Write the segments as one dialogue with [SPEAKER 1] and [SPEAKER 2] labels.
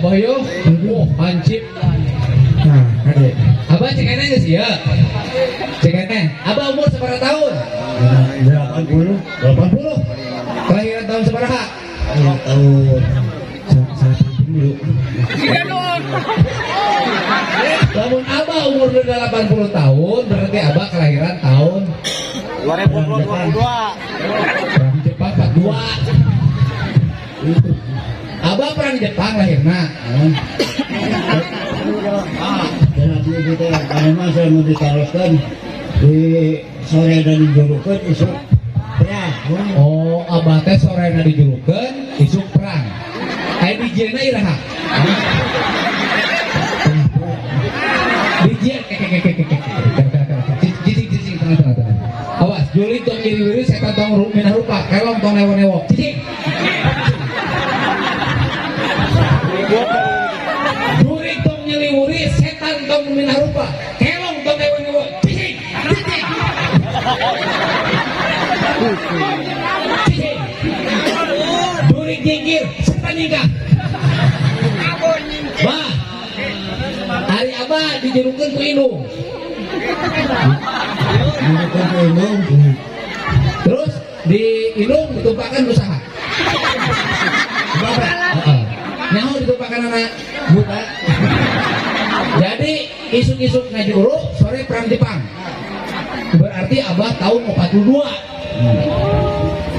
[SPEAKER 1] Abah yo. Oh, hancip.
[SPEAKER 2] Nah, kade.
[SPEAKER 1] Abah cekene geus ieu. Cekene. Abah umur sabaraha tahun?
[SPEAKER 2] 80.
[SPEAKER 1] 80. Kelahiran tahun sabaraha?
[SPEAKER 2] Ya, tahun 80.
[SPEAKER 1] Lamun Abah umur 80 tahun, berarti Abah kelahiran tahun
[SPEAKER 3] 2022.
[SPEAKER 1] Perang Jepang 42. Abah perang Jepang lahirna.
[SPEAKER 2] Dan abdi kita anu mah saya mau ditaroskan di sore dan dijurukeun isuk perang.
[SPEAKER 1] Oh, Abah teh sorena dijurukeun, isuk perang. Aya dijieunna iraha? Dijieun ke ke ke ke ke ke. Cicing cicing, tenang tenang tenang. Awas, jurig tong nyiriwiri, setan tong minah rupa, kelong tong newo-newo. Cicing. Jurig tong nyeliwuri, setan tong minah rupa, kelong tong newo-newo. Cicing. Cicing. Cicing. Jurig nyingkir, setan nyingkah. Bah, ari Abah dijurukeun ku indung.
[SPEAKER 2] Dijurukeun ku indung.
[SPEAKER 1] Terus di indung ditumpakan ku saha?
[SPEAKER 2] Bapak.
[SPEAKER 1] Heeh. Nyaho ditumpakan anak
[SPEAKER 2] Buta.
[SPEAKER 1] Jadi isuk-isuk ngajuru, sore perang Jepang. Berarti Abah tahun 42.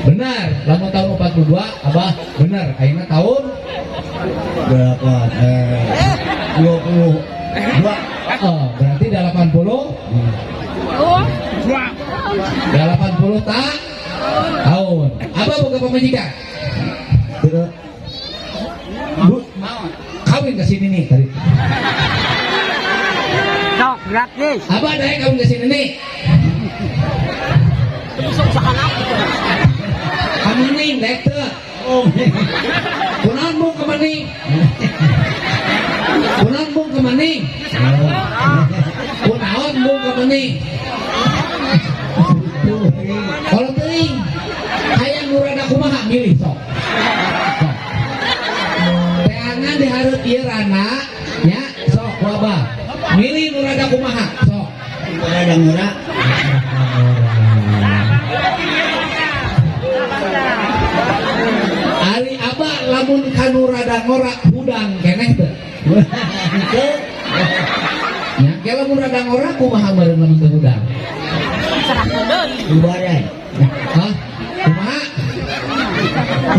[SPEAKER 1] Benar, lamun tahun 42 Abah benar. Ayeuna tahun
[SPEAKER 2] Berapa? 22.
[SPEAKER 1] Oh, berarti 80 80 tak tahun. Abah boga pamajikan?
[SPEAKER 2] Tidak.
[SPEAKER 1] Bu, kawin ke sini nih tadi.
[SPEAKER 3] Sok gratis.
[SPEAKER 1] Abah daek kawin ke sini nih. Kamening daek teu. Kunaon mung kamening? Kunaon mung kamening? Kunaon mung kamening? Kalau teuing hayang nu rada kumaha milih sok. Sok. Teangan dihareup ieu rana nya sok ku Abah. Milih nu rada kumaha sok.
[SPEAKER 2] Rada ngora.
[SPEAKER 1] Ari Abah lamun kanu rada ngora hudang keneh teu?
[SPEAKER 2] Henteu.
[SPEAKER 1] Nya ke lamun rada ngora kumaha meureun lamun teu hudang?
[SPEAKER 2] Bubaran.
[SPEAKER 1] Hah? Kumaha?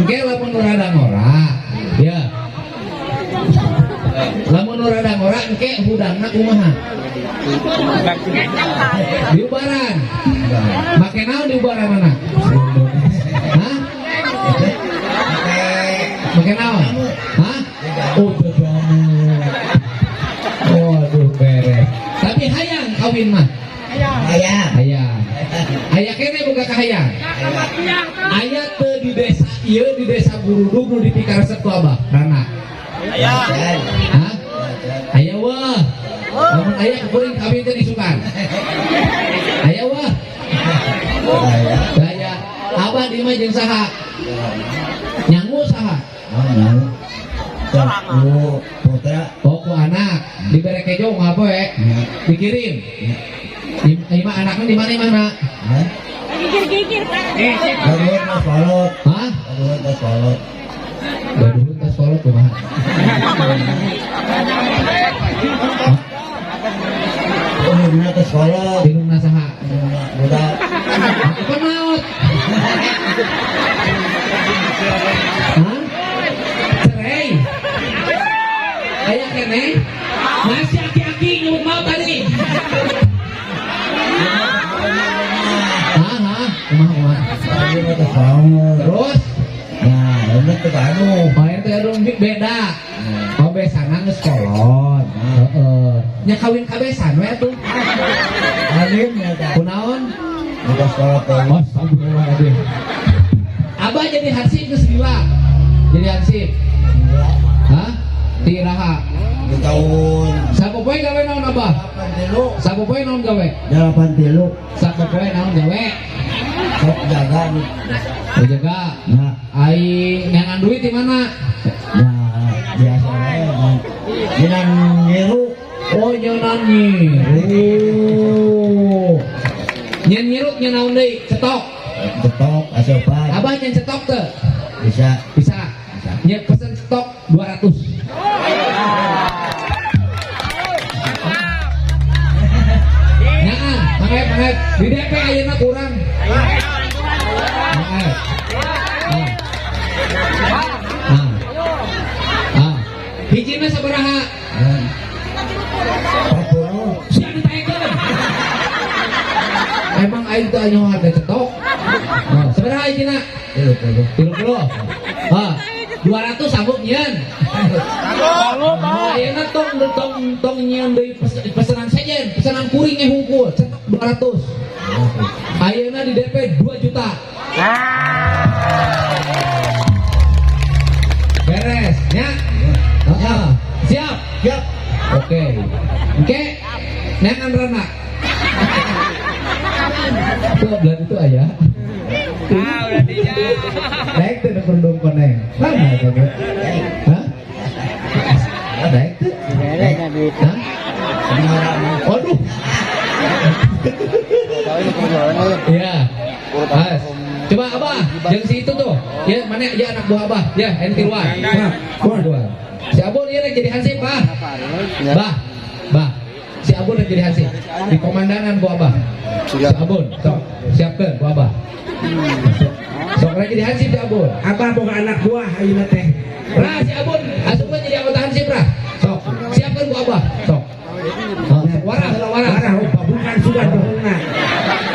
[SPEAKER 1] Engke lamun nu rada ngora, ya. Lamun nu rada ngora engke hudangna kumaha? Diubaran. Make naon diubaran mana? Hah? Make naon? Hah? Oh, jamu. Waduh, beres. Tapi hayang kawin mah.
[SPEAKER 2] Hayang.
[SPEAKER 1] Hayang. Aya kene boga kahayang. Aya teu di desa ieu, di desa Gurudug nu dipikaresep ku Abah, Rana. Hah? Aya wah. Lamun aya kuring kawin teh disukan. Aya wah. Aya. Abah di imah jeung saha? Nyangu saha?
[SPEAKER 2] Ku putra.
[SPEAKER 1] Oh, ku anak. Dibere kejo ngapa we? Dikirim. Imah anaknya di mana imahna?
[SPEAKER 2] Hah? Gaduhun tas kolot.
[SPEAKER 1] Hah?
[SPEAKER 2] Gaduhun tas kolot.
[SPEAKER 1] Gaduhun tas kolot kumaha?
[SPEAKER 2] Indungna tas kolot.
[SPEAKER 1] Indungna saha?
[SPEAKER 2] Indungna budak.
[SPEAKER 1] Apa maot? Hah? Cerai. Aya keneh? Masih aki-aki nyebut maot tadi. Hah, hah? Kumaha, kumaha?
[SPEAKER 2] Indungna tas kolot.
[SPEAKER 1] Terus?
[SPEAKER 2] Nah, ini teh gaduh.
[SPEAKER 1] Oh, itu gaduh beda. Oh, besana geus kolot. Heeh. Nya kawin kabesan we atuh.
[SPEAKER 2] Alim ya teh.
[SPEAKER 1] Kunaon?
[SPEAKER 2] Buka sekolah teh.
[SPEAKER 1] Oh, astagfirullahaladzim. Abah jadi hansip geus gila. Jadi hansip. Hah? Ti iraha?
[SPEAKER 2] Di tahun
[SPEAKER 1] Sapopoe gawe naon Abah?
[SPEAKER 2] 83.
[SPEAKER 1] Sapopoe naon gawe?
[SPEAKER 2] 83.
[SPEAKER 1] Sapopoe naon gawe?
[SPEAKER 2] Sok jaga nih.
[SPEAKER 1] Oh, jaga.
[SPEAKER 2] Nah,
[SPEAKER 1] Ai nyangan duit di mana?
[SPEAKER 2] nah biasa we. Nyeunaan nyiru.
[SPEAKER 1] Oh, nyeunaan nyiru. Nyen nyiru nyen naon deui? Cetok.
[SPEAKER 2] Cetok asupan.
[SPEAKER 1] Abah nyen cetok teu?
[SPEAKER 2] Bisa.
[SPEAKER 1] Bisa. Nyen pesen cetok 200. Nyaa, mangep mangep. Di DP ayeuna kurang. Mangep. Ah. Ah. Ah. Hijina sabaraha?
[SPEAKER 2] 40.
[SPEAKER 1] Sia ditaekeun. Emang aing teu aya harga cetok? Oh, sabaraha hijina?
[SPEAKER 2] 30.
[SPEAKER 1] 30. Ah, 200 sanggup nyieun.
[SPEAKER 3] Sanggup, Pak.
[SPEAKER 1] Ayeuna tong tong tong nyieun deui pesanan sejen, pesanan kuring ge hungkul, cetok 200. Ayeuna di DP 2 juta. Beres, ya? Heeh. Siap?
[SPEAKER 2] Siap.
[SPEAKER 1] Oke. Oke. Neangan rana. Itu belah itu aya.
[SPEAKER 3] Ah, udah dia.
[SPEAKER 1] Naik tuh nu kerudung koneng. Mana itu? Hah? Naik tuh? Hah? Waduh. Iya. Mas. Coba Abah, jangan si itu tuh. Ya, mana ya anak buah Abah. Ya, ente tiluan. Dua. Si Abon ieu rek jadi hansip, Bah. Bah. Bah. Si Abon rek jadi hansip. Di komandanan ku Abah. Si Abon, sok siapkeun ku Abah. Sok rek jadi hansip si Abon.
[SPEAKER 4] Abah boga anak buah ayeuna teh.
[SPEAKER 1] Rah si Abon, asupkeun jadi anggota hansip rah. Sok, siapkeun ku Abah. Sok. Oh, sok warah, warah.
[SPEAKER 4] Warah oh, bukan sudah bohongna.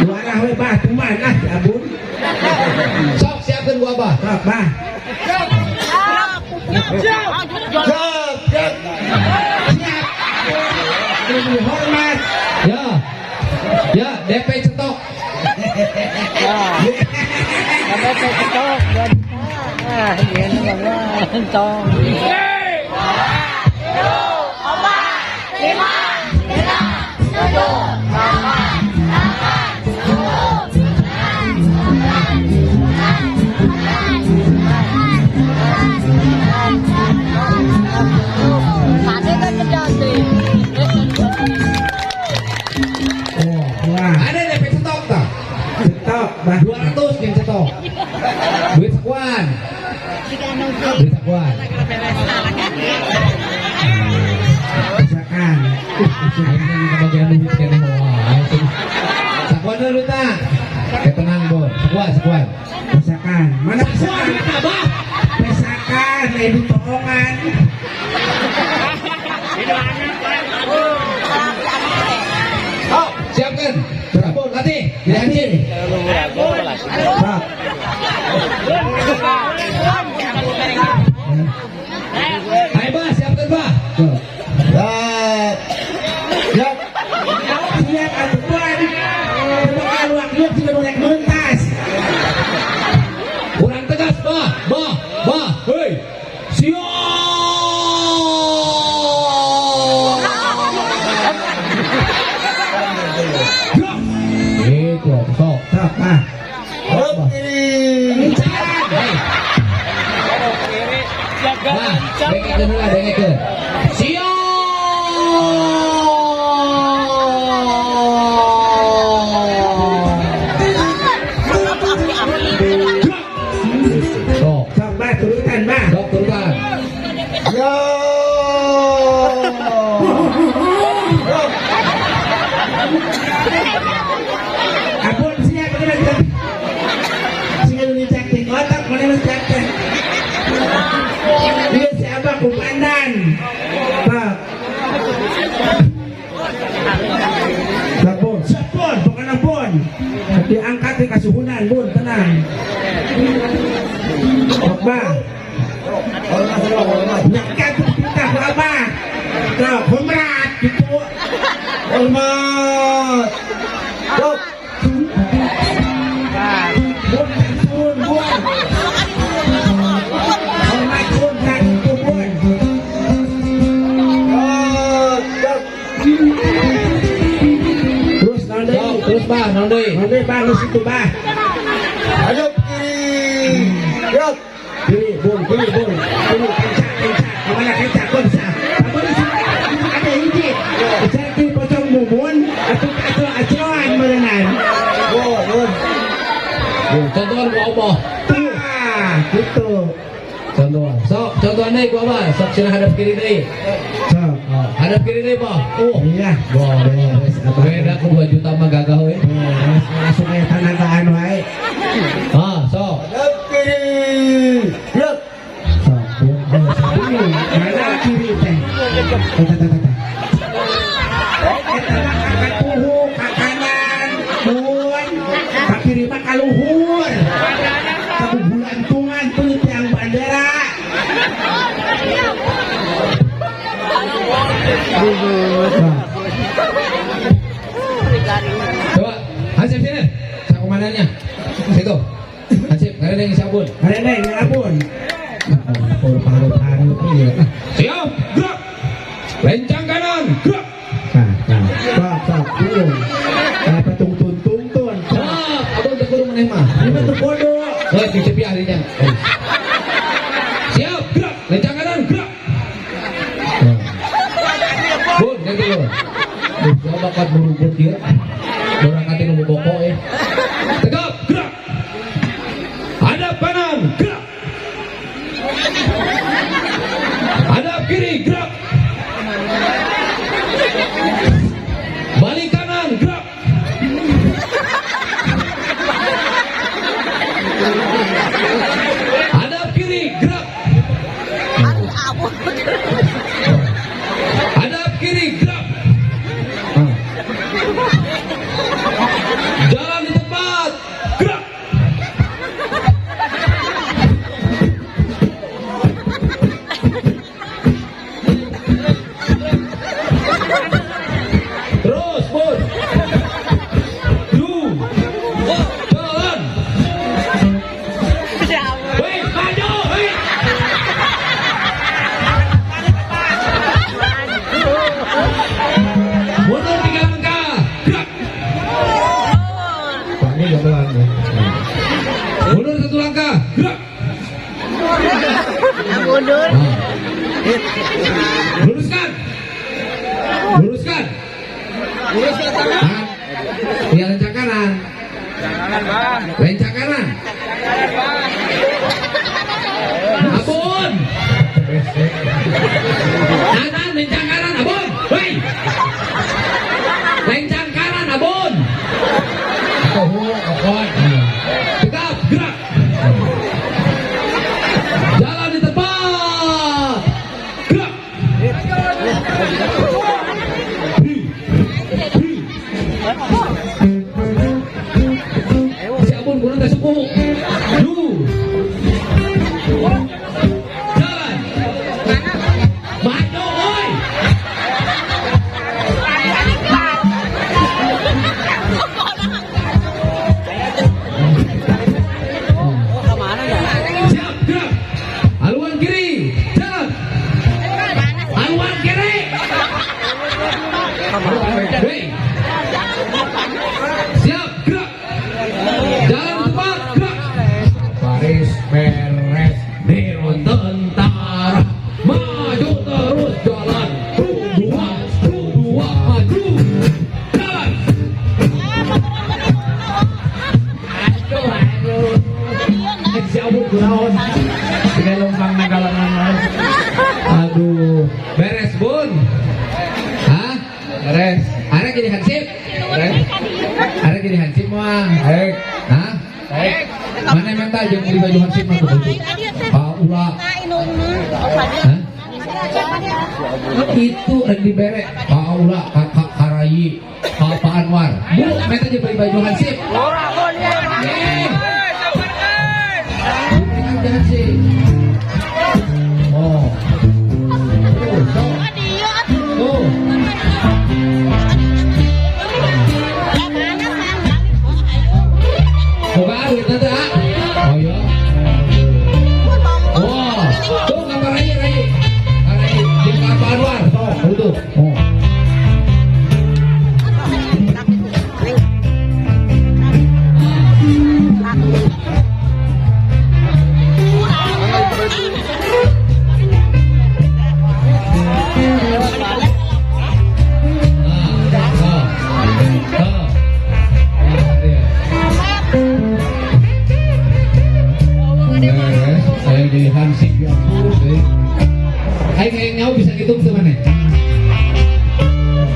[SPEAKER 4] Warah we bah tuman ah si Abun.
[SPEAKER 1] Sok siapkeun ku Abah.
[SPEAKER 4] Sok bah.
[SPEAKER 2] Siap, siap.
[SPEAKER 4] Siap. Ini hormat.
[SPEAKER 1] Ya. Ya, DP cetok.
[SPEAKER 3] Sampai cetok 2 juta. Ah, gini bang, tong.
[SPEAKER 5] Tadi kan jadi.
[SPEAKER 4] Oh, wah.
[SPEAKER 1] Ada DP cetok tak?
[SPEAKER 4] Cetok bah.
[SPEAKER 1] 200 yang cetok. Duit sakuan. Duit sakuan.
[SPEAKER 4] Misalkan.
[SPEAKER 1] Aing teh kebagian duit keneh wae. Sakuan dulu duitna. Eh tenang, Bon. Sakuan, sakuan.
[SPEAKER 4] Misalkan. Mana
[SPEAKER 1] Sakuan
[SPEAKER 4] misalkan?
[SPEAKER 1] duitna, Bah.
[SPEAKER 4] Misalkan ibu toongan.
[SPEAKER 1] Oh, siapkan. Bon, latih. Jadi hansip.
[SPEAKER 4] Sok.
[SPEAKER 1] Ayo, Bah, siapkan, Bah.
[SPEAKER 4] Sok.
[SPEAKER 2] Siap. Siap.
[SPEAKER 4] Siap atuh tuan. Coba luak liuk sudah mulai mentas.
[SPEAKER 1] Kurang tegas, Bah. Bah, Bah. Hei. Siap. Gerak. Gitu, sok.
[SPEAKER 4] Sok bah.
[SPEAKER 2] Hop kiri.
[SPEAKER 1] Hei. Bah, dengekeun heula, dengekeun. Siap. Gerak. Sok.
[SPEAKER 4] Sok bah turutan bah.
[SPEAKER 1] Sok turutan.
[SPEAKER 2] Yo. Hop.
[SPEAKER 4] Abun siap bener kita. Sing anu dicek di kotak mana nu cek teh. Ieu si Abah komandan. Pak. Sok bun, siap bun, pokoknya bun. Diangkat di kasuhunan bun, tenang. Sok bah.
[SPEAKER 2] Hormat, hormat.
[SPEAKER 4] Nyakat kita ku Abah. Sok hormat gitu.
[SPEAKER 2] Hormat. Hop.
[SPEAKER 4] Bun, bun, bun. Hormat bun, kan itu bun.
[SPEAKER 2] Siap, siap.
[SPEAKER 4] Terus naon deui?
[SPEAKER 1] Sok, terus Bah, naon deui?
[SPEAKER 4] Naon deui bah geus itu bah.
[SPEAKER 2] Ayo kiri. Siap.
[SPEAKER 4] Kiri bun, kiri bun. Kiri kencak, kencak. Kemana kencak bun bisa. Kamu di sini.
[SPEAKER 1] Mundur. Sok, contohan deui ku Abah. Sok cenah hadap kiri deui.
[SPEAKER 4] Sok.
[SPEAKER 1] Oh, hadap kiri deui, Bah. Oh.
[SPEAKER 4] Iya.
[SPEAKER 1] Wah,
[SPEAKER 4] Beres, Abah.
[SPEAKER 1] beda ku 2 juta mah gagah we.
[SPEAKER 4] Beres, langsung aya tanagaan wae.
[SPEAKER 1] Ah, sok.
[SPEAKER 2] Hadap kiri. Gerak.
[SPEAKER 4] Sok, beres. Mana kiri teh? Tah tah tah tah. Eta mah ka tuhu ka kanan, mun ka kiri mah ka luhur. Ka bulantungan tuh di tiang bandera. Nah,
[SPEAKER 1] Coba, Hansip sini. Saya komandannya. Situ. Hansip, karena yang sabun.
[SPEAKER 4] Ada ini abun. Paru-paru iya.
[SPEAKER 1] Siap, gerak. Lencang kanan, gerak.
[SPEAKER 4] Nah, nah, sok, sok, turun. Kayak patung tuntung tun.
[SPEAKER 1] Sok, abang teu kudu maneh mah.
[SPEAKER 4] Ini mah teu bodoh.
[SPEAKER 1] Oh, titip ya ahlinya. Siap, gerak. Lencang kanan, gerak. Bun, ganti lu. Gua bakat berubut dia. Orang kata nu boko eh. Tegap, gerak. Hadap kanan, gerak. Hadap kiri, gerak. Balik kanan, gerak. Hadap kiri, gerak. Hadap kiri, gerak. Jalan di tempat, gerak. Terus, Bun. Du. Jalan. Hei, maju, hei. Mundur 3 langkah, gerak.
[SPEAKER 4] Ini gamelan ya.
[SPEAKER 1] Mundur 1 langkah, gerak.
[SPEAKER 5] Mundur.
[SPEAKER 1] Nah. Luruskan. Luruskan. Tangan. Ya, lencang kanan. Lencang kanan. Abun. Kanan, lencang kanan, abun. Hei. Lencang kanan, abun. Oh, Tegap, gerak. Jalan di tempat. Gerak. Hi. Hi. Si abun kurang teh suku. Du. Jalan. Maju, oi. Siap, gerak. Haluan kiri, jalan. Haluan kiri. Hei. Siap, gerak. Jalan tepat, gerak. Baris beres, dewan tentara. Maju terus jalan. Dua, dua, maju. Jalan. Aduh, aduh. Si abun kunaon.
[SPEAKER 4] Tiga lompang nagalangan wae.
[SPEAKER 1] Aduh, beres bun. Hah? Beres. Arek jadi hansip? Beres. Arek jadi hansip mah.
[SPEAKER 4] Baik.
[SPEAKER 1] Hah?
[SPEAKER 4] Baik.
[SPEAKER 1] Mana minta jeung beli baju hansip mah tuh baju. Pak Ula. Hah? Itu rek dibere. Pak Ula, Kakak Karayi, Pak Pak Anwar. Bu, minta jeung beli baju hansip. Eh. Beli hansip. Oh. Tuh, sok. Tuh. Boga duit teh, ah? Oh iya. Wah, tuh gambar Rai, Rai. Rai, jeung Pak Anwar. Tuh, tuh. Oh. 30 eh. Aing hayang nyaho bisa ngitung teu maneh?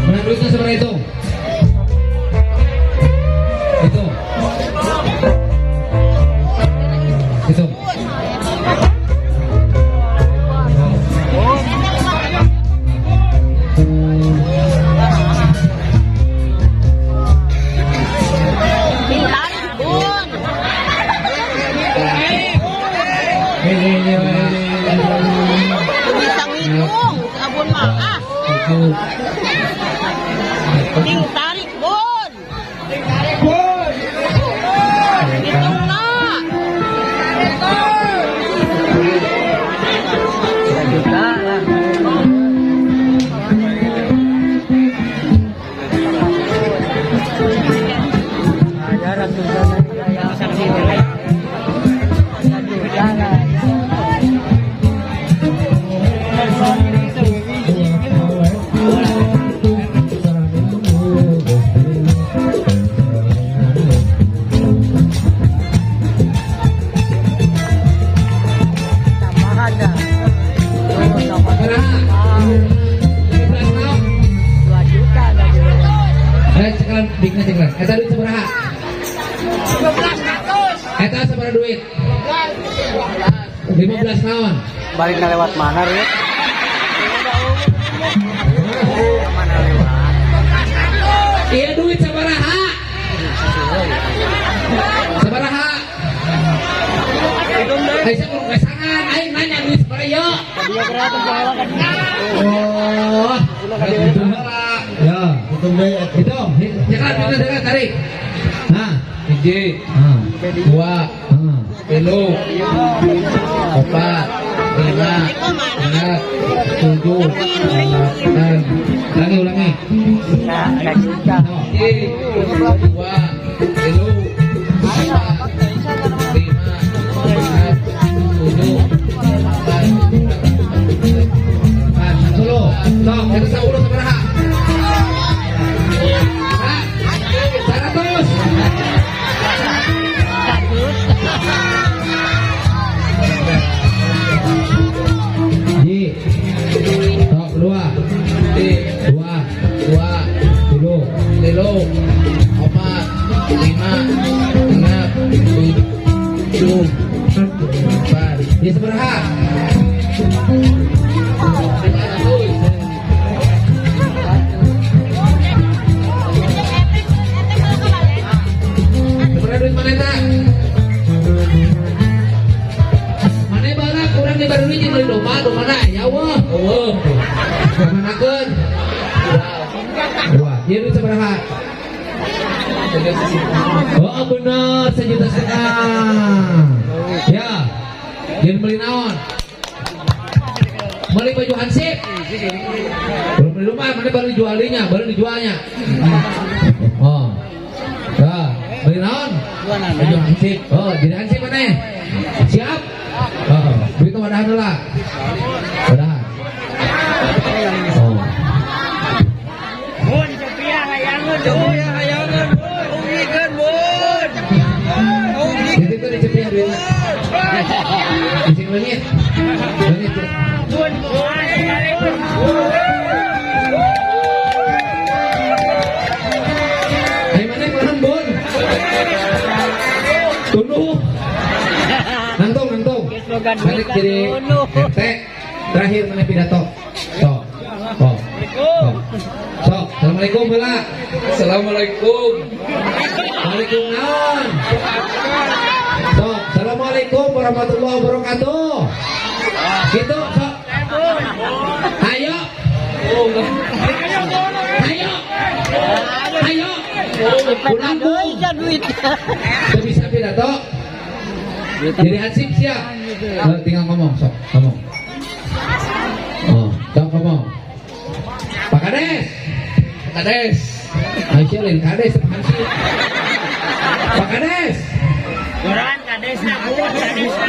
[SPEAKER 1] Menang duitnya sabaraha, hitung? Hitung. Hitung. Oh.
[SPEAKER 5] Ditarik, Bun.
[SPEAKER 1] Ini.
[SPEAKER 5] Bisa ngitung, abun mah. Ah,
[SPEAKER 1] Tujuh.
[SPEAKER 5] ting tarik, Bun. Hitung na.
[SPEAKER 3] Juta lah. Ada ratusan juta lah. Tambahan dah. Oh, tambah
[SPEAKER 1] Sabaraha? 15 naon?
[SPEAKER 3] 2 juta dah dia.
[SPEAKER 1] Eh, ceklan dikna ceklan. Eta duit sabaraha? Eta sabaraha duit? 15 naon?
[SPEAKER 3] Balik na lewat mana, Rit? Mana lewat?
[SPEAKER 1] Iya, duit sabaraha? Sabaraha? Aisyah kudu kesangan, aing nanya duit sabaraha ieu?
[SPEAKER 3] Dia kira tuh kan.
[SPEAKER 1] Oh, hitung heula. Ya.
[SPEAKER 2] Hitung deui atuh.
[SPEAKER 1] Hitung, ceklan duitna ceklan tarik. Nah, hiji, nah, dua, nah, tilu, empat, lima, enam, tujuh, delapan. Ulangi, ulangi.
[SPEAKER 3] Nah, 2 juta.
[SPEAKER 1] Hiji, dua, tilu, empat, lima, enam, tujuh, delapan, delapan, 10. Sok, eta 10 sabaraha? Hah? 100.
[SPEAKER 5] 100.
[SPEAKER 1] Ji. Sok, dua. Dua, dua, tilu, tilu, empat, lima, enam, tujuh, delapan. Ya, sabaraha? 500. Sabaraha duit mana eta? Mana barak kurang di baru ini beli domba, domba na aya wah. Eueuh. Kamanakeun? Dua. Ieu duit sabaraha? Oh, bener, 1,5 juta. Ya. Jangan beli naon? Beli baju hansip. Belum beli rumah, mana baru dijualinya, baru dijualnya. Oh. Ya, beli naon? Baju hansip. Oh, jadi hansip mana? Siap? Oh, duit wadahan lah. Wadahan. Oh.
[SPEAKER 3] Bun, cepia hayangeun, cepia hayangeun, bun. Ungikeun, bun.
[SPEAKER 1] Jadi itu dicepiah duitnya. Bising leungit. Leungit.
[SPEAKER 3] Bun, bun, bun.
[SPEAKER 1] Ayo mana mana bun? Tunduh. Nangtung, nangtung. Balik jadi RT. Terakhir mana pidato. Sok. Oh. Sok. Sok. Assalamualaikum heula.
[SPEAKER 6] Assalamualaikum.
[SPEAKER 1] Waalaikum naon? Sok. Assalamualaikum warahmatullahi wabarakatuh. Gitu, sok. Ayo. Ayo. Ayo. Kurang
[SPEAKER 5] Duit.
[SPEAKER 1] Teu bisa pidato. Jadi hansip siap. Oh, tinggal ngomong, sok, ngomong. Oh, sok ngomong. Pak Kades.
[SPEAKER 6] Pak Kades.
[SPEAKER 1] Aisyah lain Kades, Pak Hansip. Pak Kades.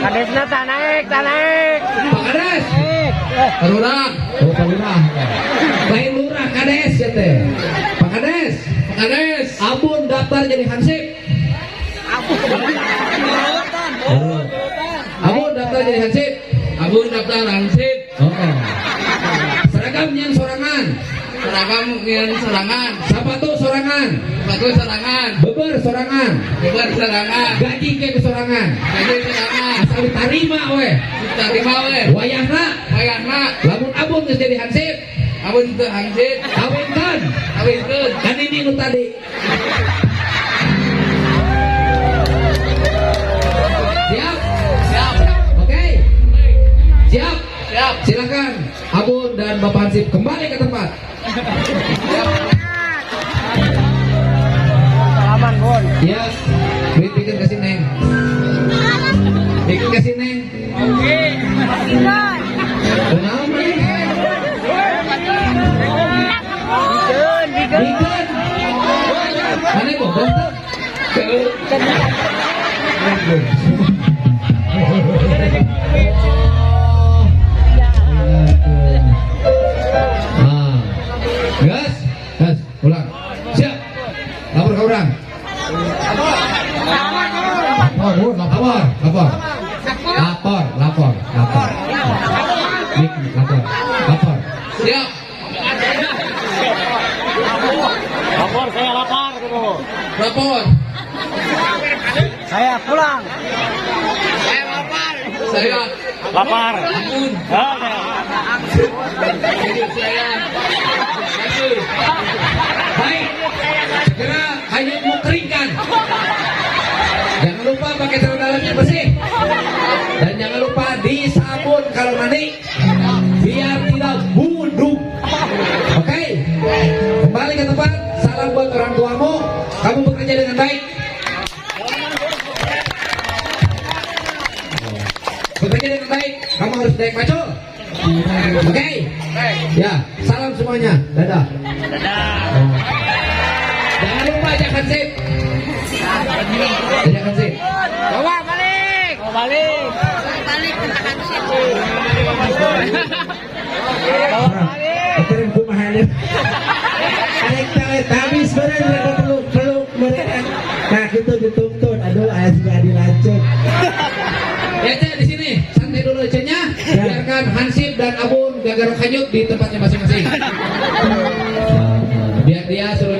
[SPEAKER 3] Kadesna tak naik, tak naik.
[SPEAKER 1] Pak Kades.
[SPEAKER 3] Naik.
[SPEAKER 6] Pak Lurah.
[SPEAKER 1] Oh, Pak Lurah. Lain lurah, Kades ya teh. Pak Kades.
[SPEAKER 6] Pak Kades.
[SPEAKER 1] Abun daftar jadi hansip. Oh. Abun daftar jadi hansip.
[SPEAKER 6] Abun daftar hansip.
[SPEAKER 1] Oh. Seragam nyieun sorangan.
[SPEAKER 6] Seragam nyieun sorangan.
[SPEAKER 1] Sepatu sorangan.
[SPEAKER 6] Sepatu sorangan.
[SPEAKER 1] Beber sorangan.
[SPEAKER 6] Beber sorangan.
[SPEAKER 1] Gaji ke sorangan.
[SPEAKER 6] Gaji sorangan.
[SPEAKER 1] Asal diterima we.
[SPEAKER 6] Diterima we.
[SPEAKER 1] Wayahna.
[SPEAKER 6] Wayahna.
[SPEAKER 1] Lamun abun geus jadi hansip.
[SPEAKER 6] Abun teu hansip.
[SPEAKER 1] Kawinkeun.
[SPEAKER 6] Kawinkeun.
[SPEAKER 1] Kan ini nu tadi. Siap?
[SPEAKER 6] Siap.
[SPEAKER 1] Oke. Siap?
[SPEAKER 6] Siap.
[SPEAKER 1] Silakan Abun dan Bapak Hansip kembali ke tempat.
[SPEAKER 3] Salaman, Bun.
[SPEAKER 1] Ya, duit bikin ke si Neng. Bikin ke si Neng.
[SPEAKER 5] Oke.
[SPEAKER 1] Kenapa nih?
[SPEAKER 3] Bikin, bikin.
[SPEAKER 1] Bikin. Mana kok? Tuh. Oh. Ah. Gas, gas, ulang. Siap. Lapor ke orang.
[SPEAKER 4] Lapor, Bun, lapor.
[SPEAKER 1] Lapor, lapor. Lapor, lapor, lapor. Mik, lapor, lapor.
[SPEAKER 6] Siap.
[SPEAKER 3] Lapor, saya lapar gitu.
[SPEAKER 6] Lapor.
[SPEAKER 3] Saya pulang.
[SPEAKER 6] Saya
[SPEAKER 3] Lapar.
[SPEAKER 6] Abun. Hidup saya. Hancur.
[SPEAKER 1] Baik. Segera hanyutmu keringkan. Jangan lupa pakai celana dalamnya bersih. Dan jangan lupa disabun kalau mandi biar tidak buduk. Oke. Kembali ke tempat. Salam buat orang tuamu. Kamu bekerja dengan baik. Bekerja dengan baik. Kamu harus naik macul. Oke. Ya, salam semuanya. Dadah. Jangan lupa ajak Hansip. Ajak Hansip.
[SPEAKER 5] Bawa balik.
[SPEAKER 3] Bawa balik.
[SPEAKER 5] Balik ke Hansip.
[SPEAKER 3] Bawa balik.
[SPEAKER 4] Aturan kumaha nya. Arek teh habis beureun mereka peluk-peluk meureun. Nah, kitu dituntun. Aduh, aya juga dilanjut.
[SPEAKER 1] Ya, Cek, di sini. Santai dulu Ceknya. Biarkan Hansip dan Abun gagal hanyut di tempatnya masing-masing. Biar dia suruh